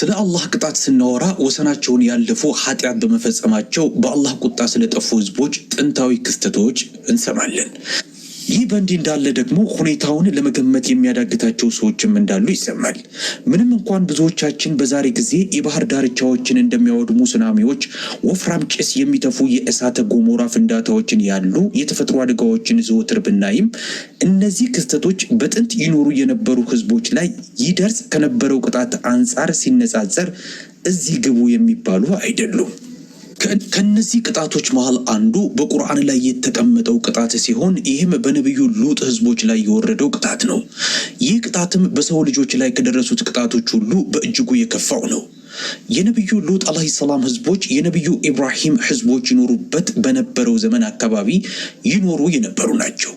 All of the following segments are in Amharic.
ስለ አላህ ቅጣት ስናወራ ወሰናቸውን ያለፉ ኃጢአት በመፈጸማቸው በአላህ ቁጣ ስለጠፉ ህዝቦች ጥንታዊ ክስተቶች እንሰማለን። ይህ በእንዲህ እንዳለ ደግሞ ሁኔታውን ለመገመት የሚያዳግታቸው ሰዎችም እንዳሉ ይሰማል። ምንም እንኳን ብዙዎቻችን በዛሬ ጊዜ የባህር ዳርቻዎችን እንደሚያወድሙ ሱናሚዎች፣ ወፍራም ጭስ የሚተፉ የእሳተ ገሞራ ፍንዳታዎችን ያሉ የተፈጥሮ አደጋዎችን ዘወትር ብናይም፣ እነዚህ ክስተቶች በጥንት ይኖሩ የነበሩ ህዝቦች ላይ ይደርስ ከነበረው ቅጣት አንጻር ሲነጻጸር እዚህ ግቡ የሚባሉ አይደሉም። ከነዚህ ቅጣቶች መሃል አንዱ በቁርአን ላይ የተቀመጠው ቅጣት ሲሆን፣ ይህም በነቢዩ ሉጥ ህዝቦች ላይ የወረደው ቅጣት ነው። ይህ ቅጣትም በሰው ልጆች ላይ ከደረሱት ቅጣቶች ሁሉ በእጅጉ የከፋው ነው። የነቢዩ ሉጥ ዓለይሂ ሰላም ህዝቦች የነቢዩ ኢብራሂም ህዝቦች ይኖሩበት በነበረው ዘመን አካባቢ ይኖሩ የነበሩ ናቸው።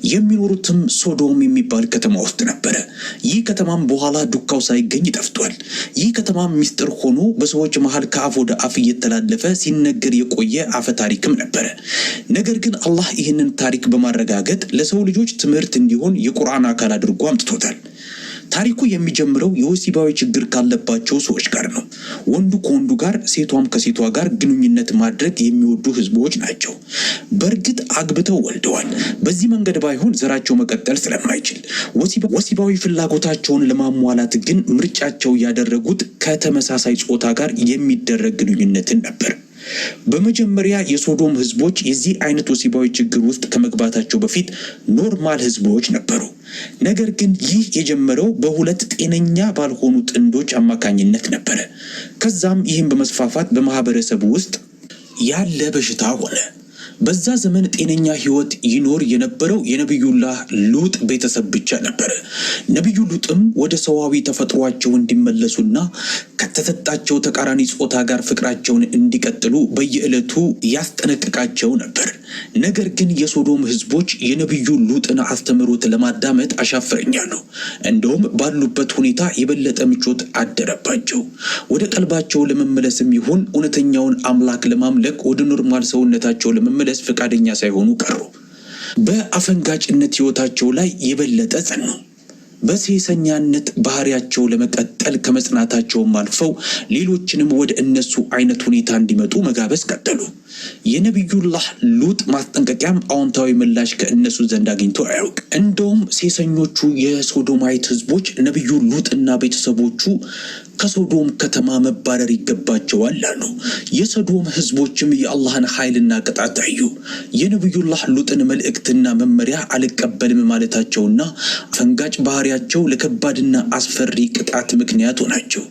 የሚኖሩትም ሶዶም የሚባል ከተማ ውስጥ ነበረ። ይህ ከተማም በኋላ ዱካው ሳይገኝ ጠፍቷል። ይህ ከተማም ሚስጥር ሆኖ በሰዎች መሃል ከአፍ ወደ አፍ እየተላለፈ ሲነገር የቆየ አፈ ታሪክም ነበረ። ነገር ግን አላህ ይህንን ታሪክ በማረጋገጥ ለሰው ልጆች ትምህርት እንዲሆን የቁርአን አካል አድርጎ አምጥቶታል። ታሪኩ የሚጀምረው የወሲባዊ ችግር ካለባቸው ሰዎች ጋር ነው። ወንዱ ከወንዱ ጋር፣ ሴቷም ከሴቷ ጋር ግንኙነት ማድረግ የሚወዱ ህዝቦች ናቸው። በእርግጥ አግብተው ወልደዋል። በዚህ መንገድ ባይሆን ዘራቸው መቀጠል ስለማይችል፣ ወሲባዊ ፍላጎታቸውን ለማሟላት ግን ምርጫቸው ያደረጉት ከተመሳሳይ ጾታ ጋር የሚደረግ ግንኙነትን ነበር። በመጀመሪያ የሶዶም ህዝቦች የዚህ አይነት ወሲባዊ ችግር ውስጥ ከመግባታቸው በፊት normal ህዝቦች ነበሩ። ነገር ግን ይህ የጀመረው በሁለት ጤነኛ ባልሆኑ ጥንዶች አማካኝነት ነበረ። ከዛም ይህም በመስፋፋት በማህበረሰቡ ውስጥ ያለ በሽታ ሆነ። በዛ ዘመን ጤነኛ ህይወት ይኖር የነበረው የነቢዩላህ ሉጥ ቤተሰብ ብቻ ነበረ። ነቢዩ ሉጥም ወደ ሰዋዊ ተፈጥሯቸው እንዲመለሱና ከተሰጣቸው ተቃራኒ ጾታ ጋር ፍቅራቸውን እንዲቀጥሉ በየዕለቱ ያስጠነቅቃቸው ነበር። ነገር ግን የሶዶም ህዝቦች የነቢዩ ሉጥን አስተምህሮት ለማዳመጥ አሻፈረኝ አሉ። እንደውም ባሉበት ሁኔታ የበለጠ ምቾት አደረባቸው። ወደ ቀልባቸው ለመመለስም ይሁን እውነተኛውን አምላክ ለማምለክ ወደ normal ሰውነታቸው ለመመለስ ፈቃደኛ ሳይሆኑ ቀሩ። በአፈንጋጭነት ህይወታቸው ላይ የበለጠ ጸኑ። በሴሰኛነት ባህሪያቸው ለመቀጠል ከመጽናታቸውም አልፈው ሌሎችንም ወደ እነሱ አይነት ሁኔታ እንዲመጡ መጋበዝ ቀጠሉ። የነቢዩላህ ሉጥ ማስጠንቀቂያም አዎንታዊ ምላሽ ከእነሱ ዘንድ አግኝቶ አያውቅ። እንደውም ሴሰኞቹ የሶዶማይት ህዝቦች ነቢዩ ሉጥና ቤተሰቦቹ ከሶዶም ከተማ መባረር ይገባቸዋል አሉ። የሶዶም ህዝቦችም የአላህን ኃይልና ቅጣት አዩ። የነቢዩላህ ሉጥን መልእክትና መመሪያ አልቀበልም ማለታቸውና አፈንጋጭ ባህሪያቸው ለከባድና አስፈሪ ቅጣት ምክንያት ሆናቸው።